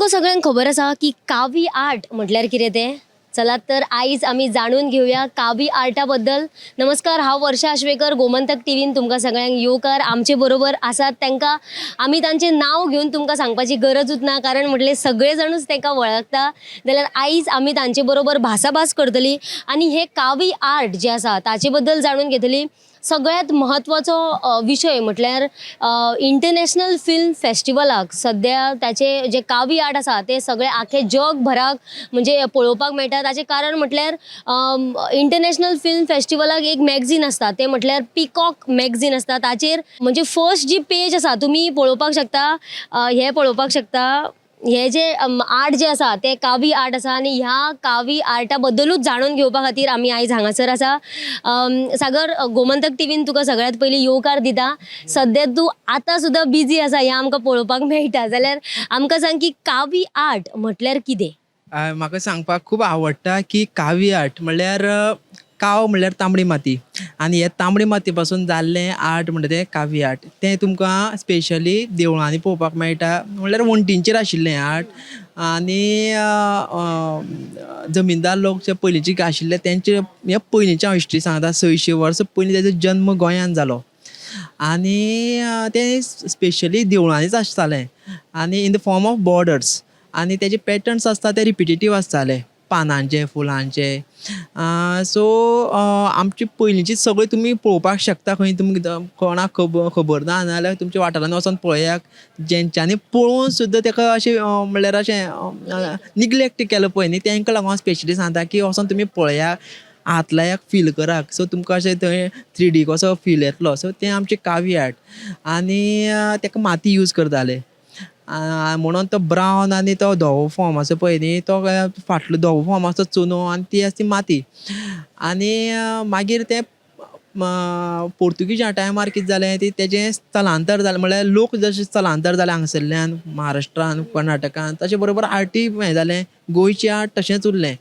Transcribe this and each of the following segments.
तुमकां सगळ्यांक खबर आसा की कावी आर्ट म्हटल्यार कितें तें. चलात तर आयज आमी जाणून घेवया कावी आर्टा बद्दल. नमस्कार, हांव वर्षा आश्वेकर, गोमंतक टीव्हीन तुमकां सगळ्यांक येवकार. आमचे बरोबर आसात तांकां आमी तांचें नांव घेवन तुमकां सांगपाची गरजूच ना, कारण म्हटलें सगळे जाणूच तांकां वळखता. जाल्यार आयज आमी तांचे बरोबर भासाभास करतली आनी हे कावी आर्ट जे आसा ताचे बद्दल जाणून घेतली. सगळ्यात म्हत्वाचो विशय म्हटल्यार इंटरनॅशनल फिल्म फेस्टिवलाक सद्या ताचे जे कावी आर्ट आसा ते सगळे आखे जगभराक म्हणजे पळोवपाक मेळटा. ताचें कारण म्हटल्यार इंटरनॅशनल फिल्म फेस्टिवलाक एक मॅगझीन आसता, तें म्हटल्यार पिकॉक मॅगझीन आसता. ताचेर म्हणजे फर्स्ट जी पेज आसा तुमी पळोवपाक शकता, हें पळोवपाक शकता, हे जे आर्ट जे आसा ते कावी आर्ट आसा आनी ह्या कावी आर्टा बद्दलूच जाणून घेवपा खातीर आमी आयज हांगासर आसा. सागर, गोमंतक टीव्हीन तुका सगळ्यात पयलीं येवकार दिता. सद्या तूं आतां सुद्दां बिजी आसा हें आमकां पळोवपाक मेळटा, जाल्यार आमकां सांग की कावी आर्ट म्हटल्यार कितें? म्हाका सांगपाक खूब आवडटा की कावी आर्ट म्हणल्यार काव म्हणल्यार तांबडी माती आनी हे तांबडी माती पासून जाल्लें आर्ट म्हणटा तें कावी आर्ट. तें तुमकां स्पेशली देवळांनी पळोवपाक मेळटा, म्हणल्यार वण्टींचेर आशिल्लें आर्ट. आनी जमीनदार लोक जे पयलींचे आशिल्ले तेंचे हे पयलींचे हांव हिस्ट्री सांगता. 600 वर्सां पयलीं तेजो जन्म गोंयांत जालो आनी तें स्पेशली देवळांनीच आसतालें आनी in the form of borders आनी तेजे पॅटर्न्स आसता ते रिपिटेटीव आसताले, पानांचे, फुलांचे. सो आमची पयलींची सगळी तुमी पळोवपाक शकता, खंय तुमी कोणाक खबर ना नाजाल्यार तुमच्या वाठारांत वचोन पळयात. जेंच्यांनी पळोवन सुद्दां तेका अशें म्हणल्यार अशें निग्लेक्ट केलो पळय न्ही, तेंकां लागून हांव स्पेशली सांगता की वचोन तुमी पळयात, हात लायात, फील करात. सो तुमकां अशें थंय 3D कसो फील येतलो. सो तें आमचें कावी आर्ट आनी तेका माती यूज करताले म्हणून तो ब्रावन आनी तो धवो फॉर्म आसा पळय न्ही, तो फाटलो धवो फॉर्म आसा तो चुनो आनी ती आसा ती माती. आनी मागीर तें पोर्तुगीजा टायमार कितें जालें ती तेजें स्थलांतर जालें, म्हणल्यार लोक जशें स्थलांतर जालें हांगसरल्यान महाराष्ट्रान, कर्नाटकान, तशें बरोबर आर्टूय हें जालें. गोंयचें आर्ट तशेंच उरलें.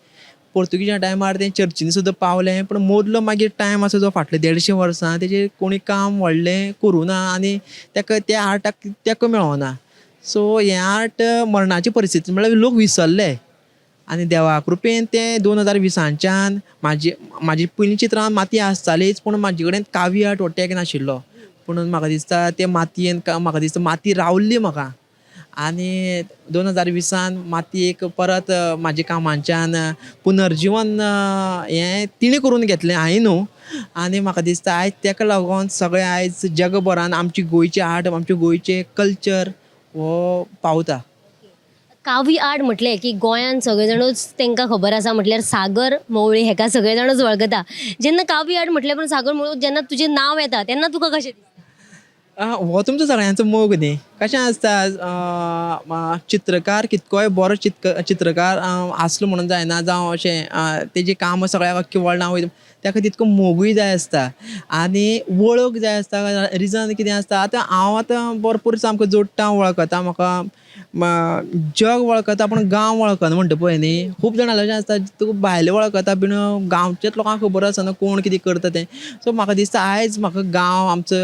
पोर्तुगीजा टायमार तें चर्चीनी सुद्दां पावलें, पूण मदलो मागीर टायम आसा जो फाटले 150 वर्सां तेजेर कोणी काम व्हडलें करूं ना आनी तेका त्या आर्टाक तेंको मेळोना. सो हें आर्ट मरणाची परिस्थिती, म्हणल्यार लोक विसरले. आनी देवा कृपेन तें 2020च्यान म्हाजी पयलीं चित्रां माती आसतालीच, पूण म्हाजे कडेन कावी आर्ट हो टॅग नाशिल्लो. पूण म्हाका दिसता ते मातयेन, म्हाका दिसता माती रावल्ली म्हाका आनी 2020 माती एक परत म्हाज्या कामांच्यान पुनर्जिवन हें तिणें करून घेतलें, हांवें न्हू. आनी म्हाका दिसता आयज तेका लागून सगळें आयज जगभरान आमची गोंयची आर्ट, आमचे गोंयचें कल्चर हो पावता. कावी आर्ट म्हटलें की गोंयांत सगळे जाणूच तांकां खबर आसा, म्हटल्यार सागर मोवळी हेका सगळे जाणूच वळखता. जेन्ना कावी आर्ट म्हटलें पण सागर मोवळी जेन्ना तुजें नांव येता तेन्ना तुका कशें दिसता? हो तुमचो सगळ्यांचो मोग न्ही. कशें आसता, चित्रकार कितकोय बरो चित्रकार आसलो म्हणून जायना, जावं अशें तेजें काम सगळ्याक अख्खें वर्ल्डान वयता, ताका तितको मोगूय जाय आसता आनी वळख जाय आसता. रिजन कितें आसता, आतां हांव आतां भरपूर सामको जोडटा, वळखता, म्हाका जग वळखता पूण गांव वळखना म्हणटा पळय न्ही. खूब जाणां अशें आसता तुका भायले वळखता बीन गांवचेच लोकांक खबर आसना कोण कितें करता तें. सो म्हाका दिसता आयज म्हाका गांव आमचो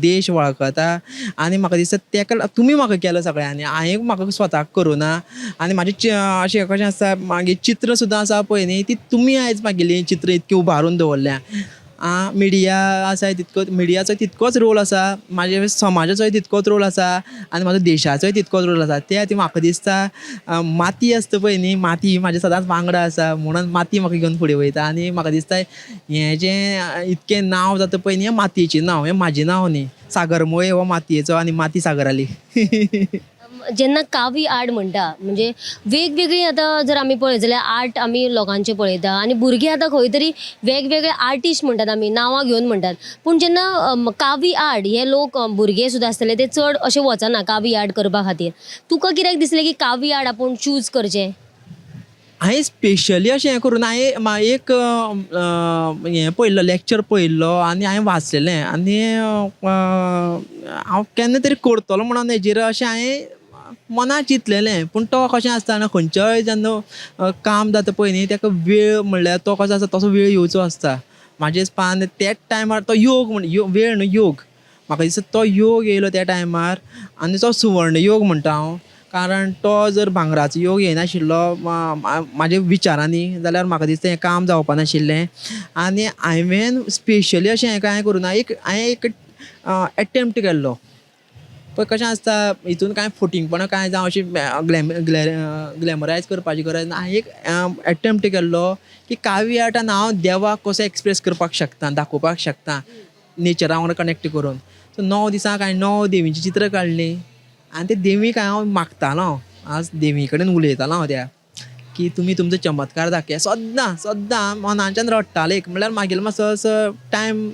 देश वळखता आनी म्हाका दिसता तेका तुमी म्हाका केलो सगळ्यांनी, हांवें म्हाका स्वताक करूं ना. आनी म्हाजें अशें कशें आसता, मागीर चित्र सुद्दां आसा पळय न्ही, ती तुमी आयज म्हागेली चित्र इतकी उबारून दवरल्या. मिडिया आसा तितको, मिडियाचो तितकोच रोल आसा, म्हाजे समाजाचोय तितकोच रोल आसा आनी म्हाजो देशाचोय तितकोच रोल आसा. ते खातीर म्हाका दिसता माती आसता पळय न्ही, माती म्हाज्या सदांच वांगडा आसा म्हणून माती म्हाका घेवन फुडें वयता. आनी म्हाका दिसता हें जें इतकें नांव जाता पळय न्ही, हें मातयेचें नांव, हें म्हाजें नांव न्ही. सागर मोये हो मातयेचो आनी माती सागराली. जेन्ना कावी आर्ट म्हणटा म्हणजे वेगवेगळी, आतां जर आमी पळयत जाल्यार आर्ट आमी लोकांचे पळयता आनी भुरगीं आतां खंय तरी वेगवेगळे आर्टिस्ट म्हणटात, आमी नांवां घेवन म्हणटात. पूण जेन्ना कावी आर्ट हे लोक भुरगे सुद्दां आसतले ते चड अशे वचना कावी आर्ट करपा खातीर. तुका कित्याक दिसलें की कावी आर्ट आपूण चूज करचें? हांवें स्पेशली अशें हें करूं ना. हांवें एक हें पळयल्लो, लॅक्चर पळयल्लो आनी हांवें वाचलेलें आनी हांव केन्ना तरी करतलो म्हणून हेजेर अशें हांवें मनां चिंतलेलें. पूण तो कशें आसता ना, खंयचोय जेन्ना काम जाता पळय न्ही, ताका वेळ म्हणल्यार तो कसो आसता तसो वेळ येवचो आसता. म्हाजे हिसपान त्याच टायमार तो योग म्हण वेळ न्हू योग, म्हाका दिसता तो योग येयलो त्या टायमार आनी तो सुवर्ण योग म्हणटा हांव. कारण तो जर भांगराचो योग येयनाशिल्लो म्हाज्या विचारांनी जाल्यार म्हाका दिसता हें काम जावपा नाशिल्लें. आनी हांवें स्पेशली अशें हें कांय करूं ना, एक हांवें एक एटेम्प्ट केल्लो. पळय कशें आसता, हितून कांय फटींगपणां कांय जावं अशें ग्लॅमरायज करपाची गरज ना. हांवें एक एटेम्प्ट केल्लो की कावी आर्टान हांव देवाक कसो एक्सप्रेस करपाक शकता, दाखोवपाक शकता नेचरा वांगडा कनेक्ट करून. सो 9 दिसांक हांवें 9 देवींचीं चित्रां काडलीं आनी ते देवीक हांव मागतालो, आज देवी कडेन उलयतालो हांव त्या की तुमी तुमचो चमत्कार दाखया. सद्दां सद्दां मनाच्यान रडटालें. एक म्हणल्यार मागीर मातसो असो टायम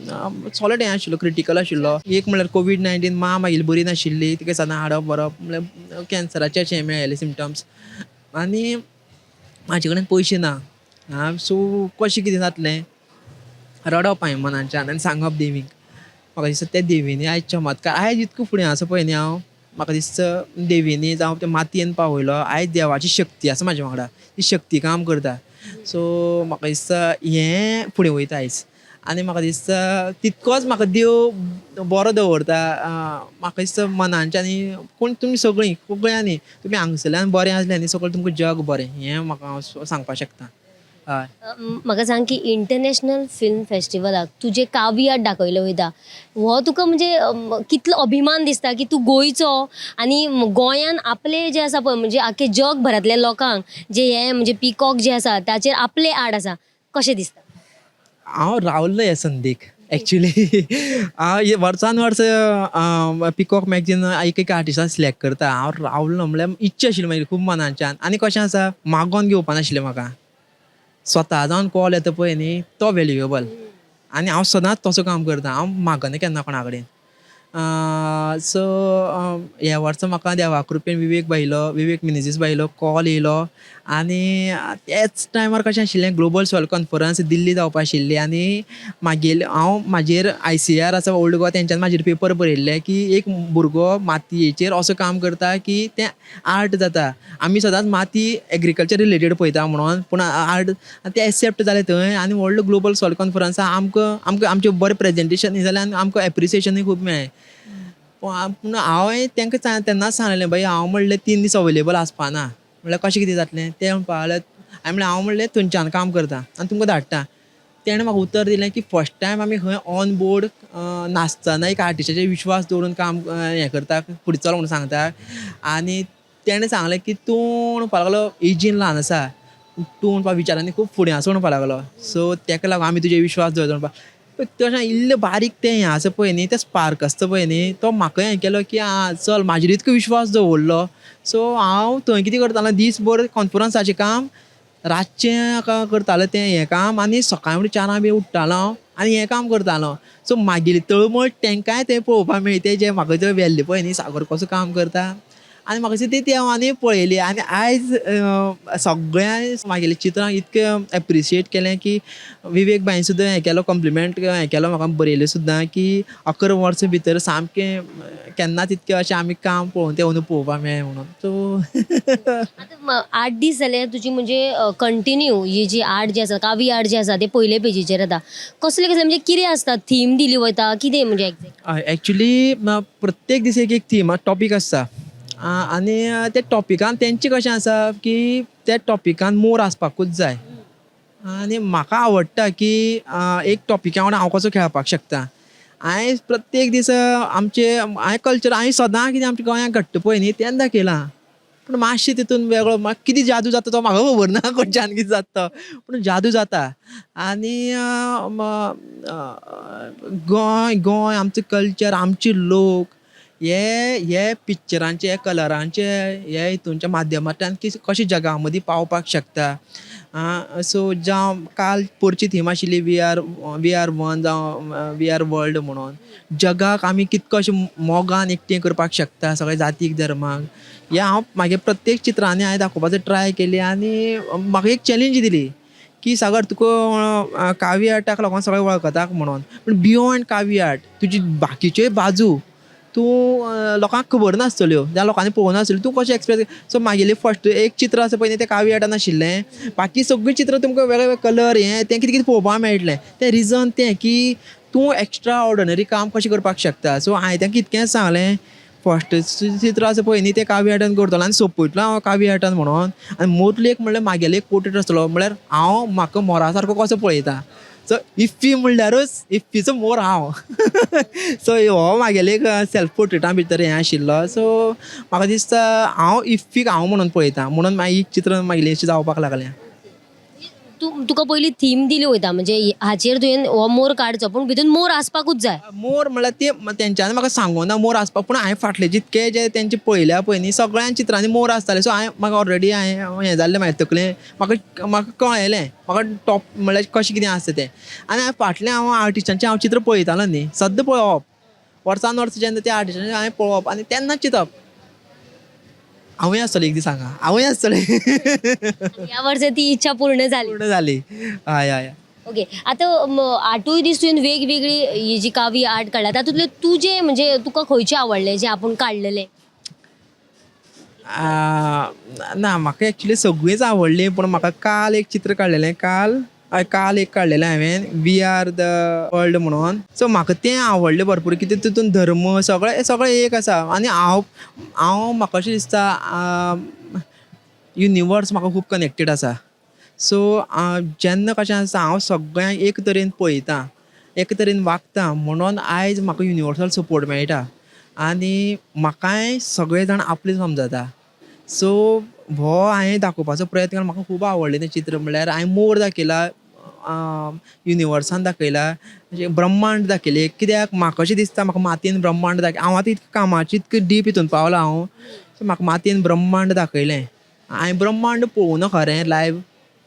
सॉलिड हें आशिल्लो, क्रिटिकल आशिल्लो. एक म्हणल्यार कोवीड-19, मां मागीर बरी नाशिल्ली, तिका सदां हाडप व्हरप, म्हणल्यार कॅन्सराचे अशें मेळ्ळेले सिमटम्स, आनी म्हाजे कडेन पयशे ना. आं, सो कशें कितें जातलें, रडप हांवें मनाच्यान आनी सांगप देवीक. म्हाका दिसता त्या देवीनी आयज चमत्कार, आयज इतको फुडें आसा पळय न्ही हांव, म्हाका दिसता देवीनी जावं त्या मातयेन पावयलो. आयज देवाची शक्ती आसा म्हाज्या वांगडा, ती शक्ती काम करता. सो म्हाका दिसता हें फुडें वयता आयज, आनी म्हाका दिसता तितकोच म्हाका देव बरो दवरता. म्हाका दिसता मनांच्या आनी कोण तुमी सगळीं सगळ्यांनी तुमी हांगसरल्यान बरें आसलें न्ही, सगळें तुमकां जग बरें, हें म्हाका हांव सांगपाक शकता. हय. म्हाका सांग की इंटरनॅशनल फिल्म फेस्टिवलाक तुजें कावी आर्ट दाखयलें वयता, हो तुका म्हणजे कितलो अभिमान दिसता की तूं गोंयचो आनी गोंयान आपले जे आसा पळय, म्हणजे आख्खे जगभरांतल्या लोकांक जे हे म्हणजे पिकॉक जे आसा ताचेर आपलें आर्ट आसा, कशें दिसता? हांव रावल्लो हे संदीक एक्चुली. हांव वर्सान वर्स पिकॉक मॅगझीन एक एक आर्टिस्टाक सिलेक्ट करता. हांव रावलो म्हणल्यार इच्छा आशिल्ली मागीर खूब मनाच्यान. आनी कशें आसा, मागोन घेवपा नाशिल्लें म्हाका, स्वता जावन कॉल येता पळय न्ही तो व्हेल्युएबल. आनी हांव सदांच तसो काम करता, हांव मागना केन्ना कोणा कडेन. सो ह्या वर्सा म्हाका देवा कृपेन विवेक भायलो, विवेक मिनेजीस भायलो कॉल येयलो. आनी त्याच टायमार कशें आशिल्लें, ग्लोबल सॉयल कॉन्फरन्स दिल्ली जावपा आशिल्ली आनी मागीर हांव म्हाजेर ICAR आसा ओल्ड गोवा, तेंच्यान म्हाजेर पेपर बरयल्ले की एक भुरगो मातयेचेर असो काम करता की तें आर्ट जाता. आमी सदांच माती एग्रीकल्चर रिलेटेड पळयता म्हणून, पूण आर्ट तें एक्सेप्ट जालें थंय. आनी व्हडलो ग्लोबल सॉयल कॉन्फरन्सा आमकां आमकां आमचें बरें प्रेजेंटेशन जालें आनी आमकां एप्रिसिएशनूय खूब मेळ्ळें. पूण हांवें तांकां तेन्नाच सांगलें, बाई हांव म्हणलें 3 दीस अवेलेबल आसपाना, म्हणल्यार कशें कितें जातलें. तें म्हणपाक लागले, हांवें म्हणलें हांव म्हणलें थंयच्यान काम करता आनी तुमकां धाडटा. तेणें म्हाका उतर दिलें की फर्स्ट टायम आमी खंय ऑन बोर्ड नासतना एक आर्टिस्टाचेर विश्वास दवरून काम हें करता, फुडें चल म्हणून सांगता. आनी तेणें सांगलें की तूं म्हणपाक लागलो एजीन ल्हान आसा, तूं म्हणपा विचारांनी खूब फुडें आसा म्हणपाक लागलो. सो तेका लागून आमी तुजेर विश्वास दवरता म्हणपाक. तशें इल्लें बारीक तें हें आसा पळय न्ही, तें स्पार्क आसता पळय न्ही, तो म्हाका हें केलो की आं चल म्हाजेर इतको विश्वास दवरलो. सो हांव थंय कितें करतालो, दीसभर कॉन्फरन्साचें काम, रातचें करतालो तें हें काम, आनी सकाळीं फुडें 4 बी उठ्ठालो हांव आनी हें काम करतालो. सो मागीर तळमळ तेंकांय तें पळोवपाक मेळ्ळी, तें जें म्हाका जें व्हेल्लें पळय न्ही सागर कसो काम करता, आनी म्हाका दिसता ती देवांनी पळयली. आनी आयज सगळ्यांनी म्हागेलीं चित्रां इतकें एप्रिशिएट केलें की विवेक भाईन सुद्दां हें केलो, कॉम्प्लिमेंट हें केलो म्हाका, बरयलें सुद्दां की 11 वर्सां भितर सामकें केन्नाच इतकें अशें आमी काम पळोवन तें अंदू पळोवपाक मेळ्ळें म्हणून. सो आतां 8 दीस जाले तुजी म्हणजे कंटिन्यू ही जी आर्ट जी आसा, कावी आर्ट जी आसा ते पयले पेजीचेर येता. कसले कसले म्हणजे कितें आसता, थीम दिली वयता कितें म्हणजे एक्झॅक्ट? एक्चुली प्रत्येक दीस एक एक थीम टॉपीक आसता, आनी त्या टॉपिकान तेंचें कशें आसा की त्या टॉपिकान मोर आसपाकूच जाय. आनी म्हाका आवडटा की एक टॉपिका वांगडा हांव कसो खेळपाक शकता. हांवें प्रत्येक दीस आमचें हांवें कल्चर हांवें सदां कितें आमच्या गोंयांत घडटा पळय न्ही तेन्ना दाखयलां, पूण मातशें तितून वेगळो कितें जादू जाता तो म्हाका खबर ना, खंयच्यान कितें जाता तो, पूण जादू जाता. आनी गोंय गोंय आमचें कल्चर, आमचे लोक हे हे पिक्चरांचे, हे कलरांचे, हे हितूनच्या माध्यमांतल्यान कशें जगा मदीं पावपाक शकता. सो जावं काल पोरची थीम आशिल्ली we are one जावं we are world म्हणून, जगाक आमी कितको अशें मोगान एकटें करपाक शकता सगळे जातीक धर्माक. हें हांव म्हागे प्रत्येक चित्रांनी हांवें दाखोवपाचो ट्राय केली. आनी म्हाका एक चॅलेंज दिली की सागर तुका कावी आर्टाक लोकांक सगळें वळखता म्हणून, पूण बियोंड कावी आर्ट तुजी बाकीच्योय बाजू तूं लोकांक खबर नासतल्यो, जावं लोकांनी पळोवंक नासतल्यो, तूं कशें एक्सप्रेस. सो म्हागेलें फर्स्ट एक चित्र आसा पळय न्ही तें कावी आर्टान आशिल्लें, बाकी सगळीं चित्रां तुमकां वेगळे वेगळे कलर हें तें कितें कितें पळोवपाक मेळटलें. तें रिजन तें की तूं एक्स्ट्रा ऑर्डिनरी काम कशें करपाक शकता. सो हांवें तांकां इतकेंच सांगलें, फर्स्ट चित्र आसा पळय न्ही तें कावी आर्टान करतलो आनी सोंपयतलो हांव कावी आर्टान म्हणून. आनी मोरली एक म्हणल्यार म्हागेलो एक पोर्ट्रेट आसतलो, म्हणल्यार हांव म्हाका मोरा सारको कसो पळयता. सो इफ्फी म्हणल्यारूच इफ्फीचो मोर हांव. सो हो म्हागेले एक सेल्फ पोर्ट्रेटा भितर हें आशिल्लो. सो म्हाका दिसता हांव इफ्फीक हांव म्हणून पळयता, म्हणून मागीर चित्र म्हागेलें अशें जावपाक लागलें. तूं तुका पयलीं थीम दिली वयता, म्हणजे हाचेर तुवें हो मोर काडचो, पूण भितून मोर आसपाकूच जाय. मोर म्हणल्यार ते तेंच्यांनी म्हाका सांगूंक ना मोर आसपाक, पूण हांवें फाटले जितके जे तेंचे पळयल्या पळय न्ही सगळ्यां चित्रांनी मोर आसताले. सो हांवें म्हाका ऑलरेडी हांवें हें जाल्लें म्हाजे तकलेन, म्हाका म्हाका कळ्ळेलें म्हाका टॉप म्हणल्यार कशें कितें आसता तें. आनी हांवें फाटलें हांव आर्टिस्टांचें हांव चित्र पळयतालो न्ही, सद्दां पळोवप, वर्सान वर्स जेन्ना त्या आर्टिस्टांचें हांवें पळोवप आनी तेन्ना चिंतप हांवूय आसतलो एक दीस हांगा, हांवूय आसतलें. ह्या वर्सा ती इच्छा पूर्ण जाली. पूर्ण जाली. हय हय. ओके, आतां आठूय दीस तुवें वेगवेगळी ही जी कावी आर्ट काडल्या तातूंतले तुजे म्हणजे तुका खंयचे आवडले जे आपूण काडलेले? ना, म्हाका एक्चुली सगळींच आवडली, पूण म्हाका काल एक चित्र काडलेलें, काल हय काल एक काडलेलें हांवें, we are the world म्हणून. सो म्हाका तें आवडलें भरपूर, कित्याक तितून धर्म सगळें सगळें एक आसा. आनी हांव हांव म्हाका अशें दिसता युनिवर्स म्हाका खूब कनेक्टेड आसा. सो जेन्ना कशें आसता हांव सगळ्यांक एक तरेन पळयता, एक तरेन वागता, म्हणून आयज म्हाका युनिवर्सल सपोर्ट मेळटा आनी म्हाकाय सगळे जाण आपले समजता. सो हो हांवें दाखोवपाचो प्रयत्न केलो, म्हाका खूब आवडलें तें चित्र. म्हणल्यार हांवें मोर दाखयला, युनिवर्सान दाखयला, म्हणजे ब्रह्मांड दाखयलें. कित्याक म्हाका अशें दिसता म्हाका मातयेन ब्रह्मांड दाखय, हांव आतां इतकें कामाचें इतकें डीप हितून पावला हांव, सो म्हाका मातयेन ब्रह्मांड दाखयलें. हांवें ब्रह्मांड पळोवना खरें लायव,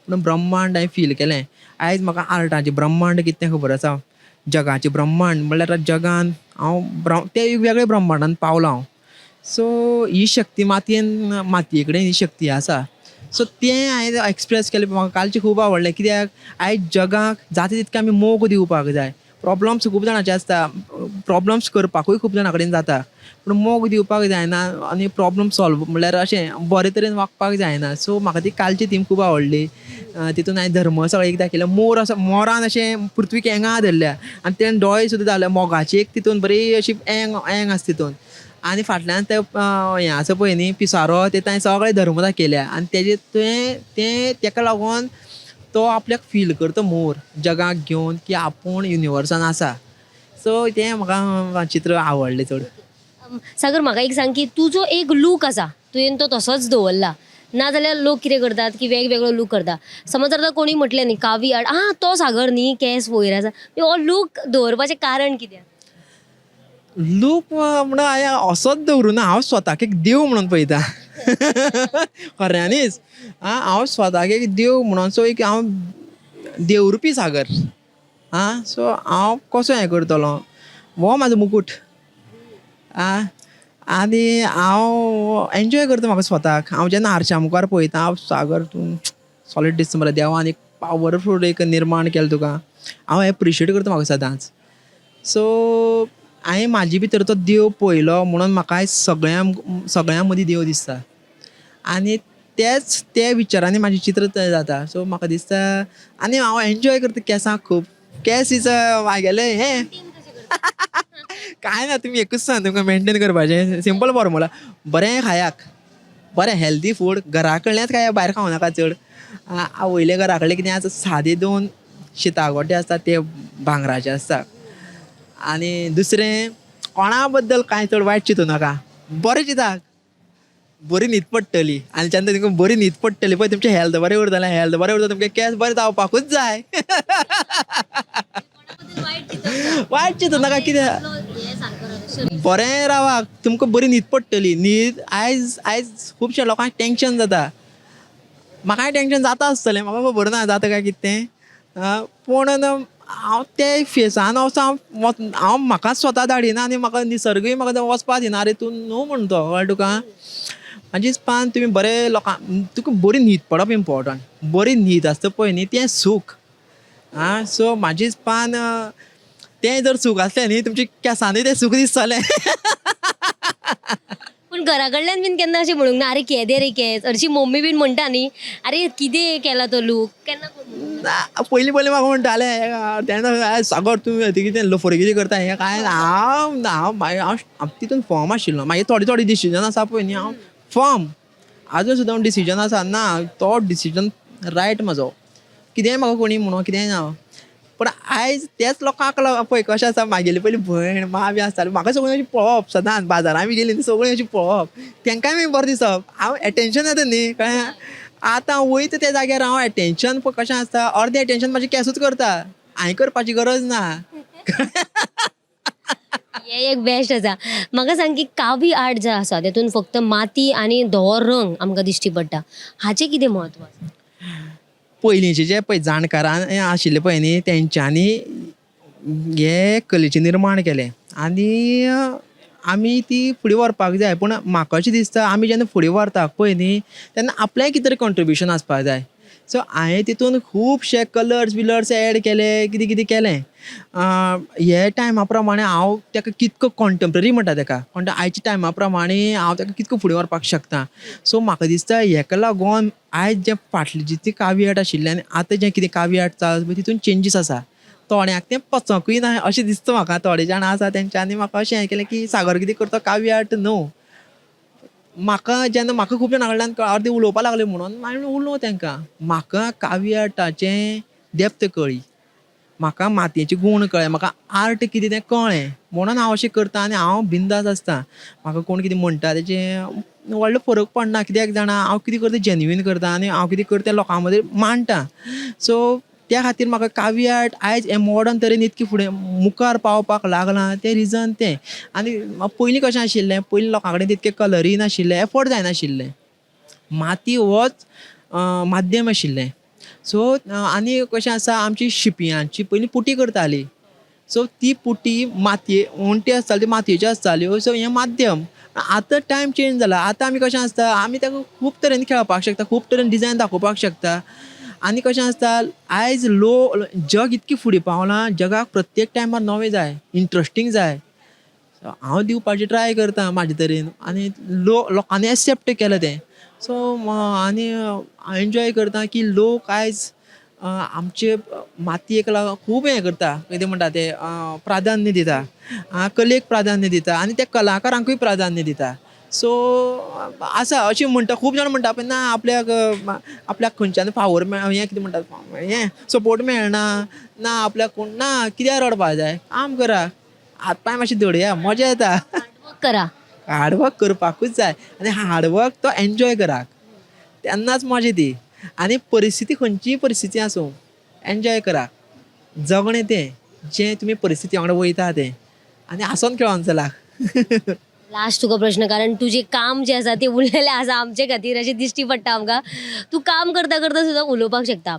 पूण ब्रह्मांड हांवें फील केलें. आयज म्हाका आर्टाचें ब्रह्मांड कितें तें खबर आसा, जगाचें ब्रह्मांड म्हणल्यार जगान हांव ते एक वेगळे ब्रह्मांडान पावला हांव. सो ही शक्ती मातयेन, मातये कडेन ही शक्ती आसा. सो तें हांवें एक्सप्रेस केलें, म्हाका कालचें खूब आवडलें. कित्याक आयज जगाक जाता तितकें आमी मोग दिवपाक जाय. प्रोब्लम्स खूब जाणांचे आसता, प्रोब्लम्स करपाकूय खूब जाणां कडेन जाता, पूण मोग दिवपाक जायना आनी प्रोब्लम सॉल्व म्हणल्यार अशें बरे तरेन वागपाक जायना. सो म्हाका ती कालची थीम खूब आवडली. तितून हांवें धर्म सगळें एक दाखयलें, मोर असो मोरान अशें पृथ्वीक एंगा धरल्या आनी तेणें दोळे सुद्दां दाखयले, मोगाची एक तितून बरी अशी एंग एंग आसा तितून. आनी फाटल्यान ते हें आसा पळय न्ही पिसारो, ते ताणें सगळे धर्म दाखयल्या आनी तेजे तें तें तेका लागून तो आपल्याक फील करता मोर जगाक घेवन की आपूण युनिवर्सान आसा. सो तें म्हाका चित्र आवडलें चड. सागर, म्हाका एक सांग की तुजो एक लूक आसा, तुवें तो तसोच दवरला, ना जाल्यार लोक कितें करतात की वेगवेगळो लूक करता. समज आतां कोणी म्हटलें न्ही कावी आर्ट, आं तो सागर न्ही केंस वयर आसा, हो लूक दवरपाचें कारण कितें? लूक म्हणून हांवें असोच दवरूं ना, हांव स्वताक एक देव म्हणून पळयता खऱ्यांनीच. आं, हांव स्वताक एक देव म्हणून, सो एक हांव देवरुपी सागर. आं, सो हांव कसो हें करतलो, हो म्हाजो मुकूट. आं, आनी हांव एन्जॉय करता म्हाका स्वताक. हांव जेन्ना आरशा मुखार पळयता, हांव सागर तूं सॉलीड दिसता मरे, देवान एक पावरफूल एक निर्माण केलें तुका, हांव एप्रिशिएट करता म्हाका सदांच. सो हांवें म्हाजे भितर तो देव पळयलो म्हणून म्हाका आयज सगळ्यां सगळ्यां मदीं देव दिसता आनी तेच ते विचारांनी म्हाजें चित्र तयार जाता. सो म्हाका दिसता आनी हांव एन्जॉय करता केंसांक खूब. केंस is म्हागेलें हें कांय ना, तुमी एकूच सांग तुमकां मेनटेन करपाचें सिंपल फॉर्मुला, बरें खायाक, बरें हेल्दी फूड, घरा कडल्याच खाया, भायर खावं नाका चड. आवयले घरा कडले कितें आसा, सादे दोन शिता गोटे आसता ते भांगराचे आसता. आनी दुसरें कोणा बद्दल कांय चड वायट चिंतू नाका, बरें चिंता, बरी न्हीद पडटली. आनी जेन्ना तुमकां बरी न्हीद पडटली पळय, तुमचें हेल्थ बरें उरतलें, हेल्थ बरें उरतलें, तुमचे केंस बरें जावपाकूच जाय. वायट चिंतू नाका, कितें बरें रावाक, तुमकां बरी न्हीद पडटली. न्हीद आयज आयज खुबश्या लोकांक टेंशन जाता, म्हाकाय टेंशन जाता आसतलें, म्हाका खबर ना जाता काय कितें तें, पूण हांव ते फेसान वचोन हांव हांव म्हाकाच स्वता धाडिना आनी म्हाका निसर्गूय म्हाका वचपा दिना. आरे तूं न्हू म्हण तो, कळ्ळें तुका? म्हाजे हिसपान तुमी बरें लोकां, तुका बरी न्हीद पडप इम्पोर्टंट, बरी न्हीद आसता पळय न्ही तें सूख. आं, सो म्हाजे हिसपान तें जर सूख आसलें न्ही तुमच्या केंसांनी तें सूख दिसतलें. पूण घरा कडल्यान बीन केन्ना अशें म्हणूंक ना, अरे केदे रे केंस, हरशीं मम्मी बीन म्हणटा न्ही, अरे कितें केला तो लूक, केन्ना कोण म्हणूंक ना? ना, पयलीं पयलीं म्हाका म्हणटाले तेन्ना सागर तूं कितें लफडे कितें करता हें कांय ना. हांव ना, हांव मागीर हांव तितून फर्म आशिल्लो. मागीर थोडे थोडे डिसिजन आसा पळय न्ही, हांव फर्म आजून सुद्दां डिसिजन आसा ना, तो डिसिजन रायट म्हाजो. कितेंय म्हाका कोणी म्हणूं कितेंय ना, पूण आयज तेच लोकांक पळय कशें आसा. म्हागेली पयली भयण मा बी आसताली, म्हाका सगळीं अशी पळोवप, सदांच बाजारां बी गेली न्ही सगळीं अशी पळोवप, तेंकांय बी बरें दिसप, हांव एटेंशन येता न्ही, कळ्ळें. आतां वयता त्या जाग्यार हांव एटेंशन पळय कशें आसता, अर्दें एटेंशन म्हाजें केसूच करता, हांवें करपाची गरज ना. हें एक बेस्ट आसा. म्हाका सांग की कावी आर्ट जे आसा तेतून फक्त माती आनी धवो रंग आमकां दिश्टी पडटा, हाचें कितें म्हत्व आसा? पयलींचे जे पळय जाणकारान आशिल्ले पळय न्ही, तेंच्यांनी हे कलेचें निर्माण केलें आनी आमी ती फुडें व्हरपाक जाय. पूण म्हाका अशें दिसता, आमी जेन्ना फुडें व्हरता पळय न्ही तेन्ना आपलेंय कितें तरी कंट्रिब्युशन आसपाक जाय. सो हांवें तितून खुबशे कलर्स बिलर्स एड केले, कितें कितें केलें. हे टायमा प्रमाणे हांव ताका कितको कॉन्टेम्प्ररी म्हणटा ताका, आयच्या टायमा प्रमाणे हांव ताका कितको फुडें व्हरपाक शकता. सो म्हाका दिसता हेका लागून आयज जें फाटली जितली कावी आर्ट आशिल्लें आनी आतां जें कितें कावी आर्ट चलता पळय तितून चेंजीस आसा. थोड्यांक तें पचकूय ना अशें दिसता म्हाका. थोडे जाण आसा तेंच्यांनी म्हाका अशें हें केलें की सागर कितें करता कावी आर्ट न्हू. म्हाका जेन्ना म्हाका खूब जाणां कडल्यान अर्दें उलोवपाक लागलें म्हणून हांवें उलोवं तेंकां, म्हाका कावी आर्टाचें डेप्थ कळ्ळी, म्हाका मातयेचे गूण कळ्ळे, म्हाका आर्ट कितें तें कळ्ळें, म्हणून हांव अशें करता आनी हांव बिंदास आसता. म्हाका कोण कितें म्हणटा तेजें व्हडलो फरक पडना, कित्याक जाणा हांव कितें करता जेन्युइन करता आनी हांव कितें करता तें लोकां मदीं मांडटा. सो त्या खातीर म्हाका कावी आर्ट आयज हें मॉडर्न तरेन इतकें फुडें मुखार पावपाक लागलां तें रिजन तें. आनी पयलीं कशें आशिल्लें, पयलीं लोकां कडेन तितके कलरूय नाशिल्ले, एफोर्ड जायनाशिल्लें, माती होच माध्यम आशिल्लें. सो आनी कशें आसा, आमची शिंपयांची पयलीं पुटी करताली, सो ती पुटी मातये वण्टी आसताली ती मातयेच्यो आसताल्यो. सो हें माध्यम. आतां टायम चेंज जाला, आतां आमी कशें आसता, आमी ताका खूब तरेन खेळपाक शकता, खूब तरेन डिजायन दाखोवपाक शकता. आनी कशें आसता, आयज जग इतकें फुडें पावलां, जगाक प्रत्येक टायमार नवें जाय, इंट्रस्टींग जाय. हांव दिवपाची ट्राय करता म्हाजे तरेन आनी लोकांनी एक्सेप्ट केलें तें. सो आनी हांव एन्जॉय करता की लोक आयज आमचे मातयेक लागून खूब हें करता, कितें म्हणटा तें, प्राधान्य दिता, कलेक प्राधान्य दिता आनी त्या कलाकारांकूय प्राधान्य दिता. सो आसा अशें म्हणटा, खूब जाण म्हणटा पण ना आपल्याक आपल्याक खंयच्यान फावोर हें कितें म्हणटा हें सपोर्ट मेळना, ना आपल्याक कोण ना, कित्याक रडपा जाय, काम करा, हात पांय मातशें धडया, मजा येता. हार्डवर्क करा, हार्डवर्क करपाकूच जाय आनी हार्डवर्क तो एन्जॉय कराक, तेन्नाच मजा ती. आनी परिस्थिती खंयचीय परिस्थिती आसूं एन्जॉय करा, जगणें तें जें तुमी परिस्थिती वांगडा वयता तें, आनी हांसोन खेळोन चला. लास्ट तुका प्रश्न, कारण तुजें काम जें आसा तें उरलेलें आसा आमचे खातीर अशें दिश्टी पडटा आमकां. तूं काम करता करता सुद्दां उलोवपाक शकता.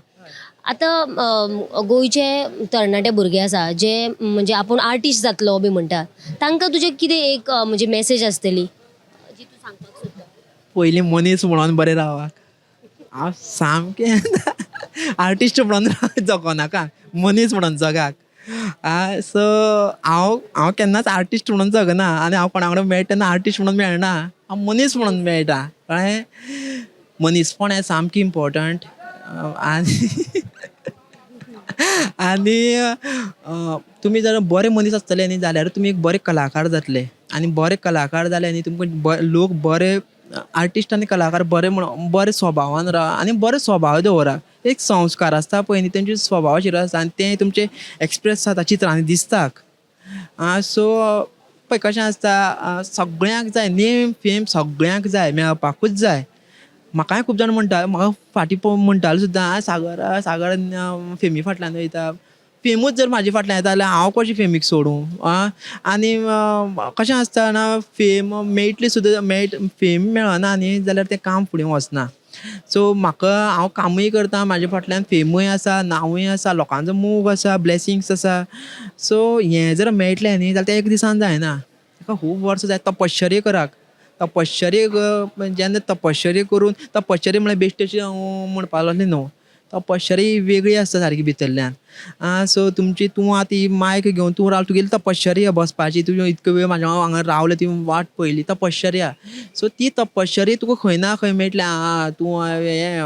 आतां गोंयचे तरणाटे भुरगे आसा जे म्हणजे आपूण आर्टिस्ट जातलो बी म्हणटा, तांकां तुजें कितें एक म्हणजे मॅसेज आसतली जी तूं सांगपाक सोदता? पयलीं मनीस म्हणून बरें रावाक, हांव सामकें आर्टिस्ट म्हणून जगो नाका, मनीस म्हणून जगाक. सो हांव हांव केन्नाच आर्टिस्ट म्हणून जगना आनी हांव कोणा कडेन मेळटा तेन्ना आर्टिस्ट म्हणून मेळना, हांव मनीस म्हणून मेळटा, कळ्ळें. मनीसपण हें सामकें इम्पोर्टंट. आनी आनी तुमी जर बरे मनीस आसतले न्ही जाल्यार तुमी एक बरे कलाकार जातले, आनी बरे कलाकार जाले न्ही तुमकां लोक बरे आर्टिस्ट आनी कलाकार बरे म्हण बरे स्वभावान राव आनी बरे स्वभाव दवरा. एक संस्कार आसता पळय न्ही, तेंचे स्वभावाचेर आसता आनी तें तुमचें एक्सप्रेस जाता चित्रांनी दिसता. सो पळय कशें आसता, सगळ्यांक जाय नेम फेम, सगळ्यांक जाय, मेळपाकूच जाय. म्हाकाय खूब जाण म्हणटा, म्हाका फाटीं म्हणटाले सुद्दां, सागर सागर फेमी फाटल्यान वयता, फेमूच जर म्हाजे फाटल्यान येता जाल्यार हांव कशें फेमीक सोडूं. आनी कशें आसता ना, फेम मेळटली सुद्दां, फेम मेळना न्ही जाल्यार तें काम फुडें वचना. सो म्हाका हांव कामूय करता, म्हाजे फाटल्यान फेमूय आसा, नांवूय आसा, लोकांचो मोग आसा, ब्लेसिंग्स आसा. सो हें जर मेळटलें न्ही जाल्यार तें एक दिसान जायना, ताका खूब वर्सां जाय. तपश्चर्या कराक, तपश्चर्या जेन्ना तपश्चर्या करून, तपश्चर्या म्हळ्यार बेश्टी अशी म्हणपा लागलें न्हू, तपश्चर्या वेगळी आसता सारकी भितरल्यान. आं, सो तुमची तूं आतां ही मायक घेवन तूं रावला, तुगेली तपश्चर्या बसपाची, तुजें इतको वेळ म्हाज्या वांगडा रावलें, ती वाट पळयली, तपश्चर्या. सो ती तपश्चर्या तुका खंय ना खंय मेळटली. आं, तूं हें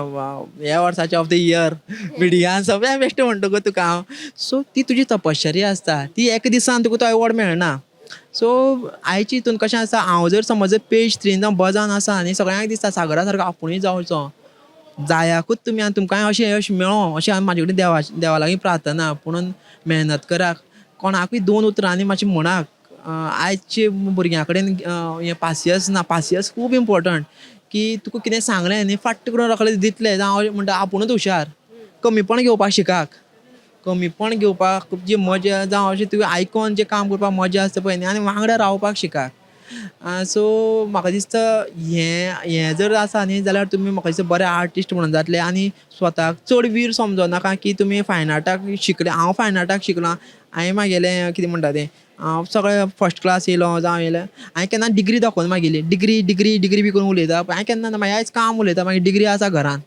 ह्या वर्साचें ऑफ the year मिडियान सगळें बेश्टें म्हणटकूच तुका हांव. सो ती तुजी तपश्चर्या आसता, ती एका दिसान तुका तो एवॉर्ड मेळना. सो आयचे हितून कशें आसा, हांव जर समज जर पेज थ्रीन जावं बजान आसा न्ही, सगळ्यांक दिसता सागरा सारको आपुणूय जावचो, जायाकूच तुमी आनी तुमकांय अशें यश मेळो अशें हांव म्हाजे कडेन देवा लागीं प्रार्थना. पुणून मेहनत कराक, कोणाकूय दोन उतरांनी मातशें म्हणाक. आयचे भुरग्यां कडेन हें पासियेंस ना. पासियेंस खूब इम्पोर्टंट की तुका कितें सांगलें न्ही फाट्ट करून रोखडें दितलें, जावं म्हणटा आपुणूच हुशार. कमीपण घेवपाक शिकाक, कमीपण घेवपाक जी मजा जावं अशें तुवें आयकोन जें काम करपाक मजा आसता पळय न्ही, आनी वांगडा रावपाक शिकाक. सो म्हाका दिसता हें जर आसा न्ही जाल्यार तुमी म्हाका दिसता बरे आर्टिस्ट म्हणून जातले. आनी स्वताक चड वीर समजो नाका की तुमी फायन आर्टाक शिकले. हांव फायन आर्टाक शिकलां, हांवें म्हागेलें कितें म्हणटा तें, हांव सगळें फर्स्ट क्लास येयलो जावं येयलें, हांवें केन्ना डिग्री दाखोवना मागेली, डिग्री डिग्री डिग्री बी करून उलयता, हांवें केन्ना ना, मागीर आयज काम उलयता, मागीर डिग्री आसा घरान,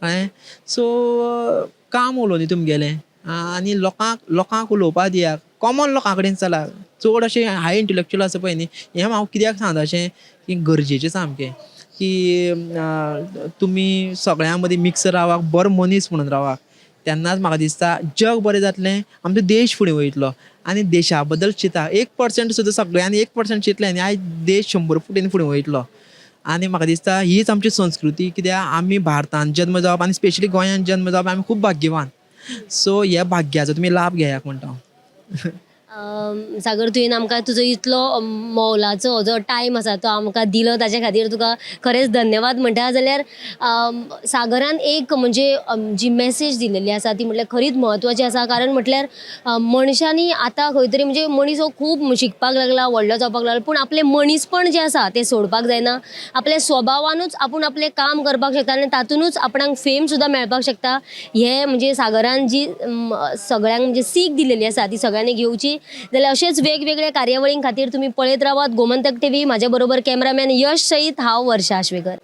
कळ्ळें. सो काम उलोवनी तुमगेलें आनी लोकांक उलोवपा दियात, कॉमन लोकां कडेन चला, चड अशें हाय इंटलेक्चुअल आसा पळय न्ही. हें हांव कित्याक सांगता अशें की गरजेचें सामकें की तुमी सगळ्यां मदीं मिक्स रावाक, बरो मनीस म्हणून रावाक, तेन्नाच म्हाका दिसता जग बरें जातलें, आमचो देश फुडें वयतलो. आनी देशा बद्दल चिंता, 1% सुद्दां सगळ्यांनी 1% चिंतलें न्ही, आयज देश 100 फुटीन फुडें वयतलो. आनी म्हाका दिसता हीच आमची संस्कृती, कित्याक आमी भारतान जल्म जावप आनी स्पेशली गोंयान जल्म जावप आमी खूब भाग्यवान. सो ह्या भाग्याचो तुमी लाभ घेयात म्हणटा हांव. सागर, तुवें आमकां तुजो इतलो मोलाचो जो टायम आसा तो आमकां दिलो, ताजे खातीर तुका खरेंच धन्यवाद म्हणटा. जाल्यार सागरान एक म्हणजे जी मॅसेज दिलेली आसा ती म्हटल्यार खरीच म्हत्वाची आसा. कारण म्हटल्यार मनशांनी आतां खंय तरी म्हणजे मनीस हो खूब शिकपाक लागला, व्हडलो जावपाक लागला, पूण आपलें मनीसपण जें आसा तें सोडपाक जायना. आपल्या स्वभावानूच आपूण आपलें काम करपाक शकता आनी तातुनूच आपणाक फेम सुद्दां मेळपाक शकता. हें म्हणजे सागरान जी सगळ्यांक म्हणजे सीख दिलेली आसा ती सगळ्यांनी घेवची. जाल्यार अशेंच वेगवेगळ्या कार्यावळीं खातीर तुमी पळयत रावात गोमंतक टीव्ही. म्हाज्या बरोबर कॅमेरामॅन यश सयत हांव वर्षा आश्वेकर.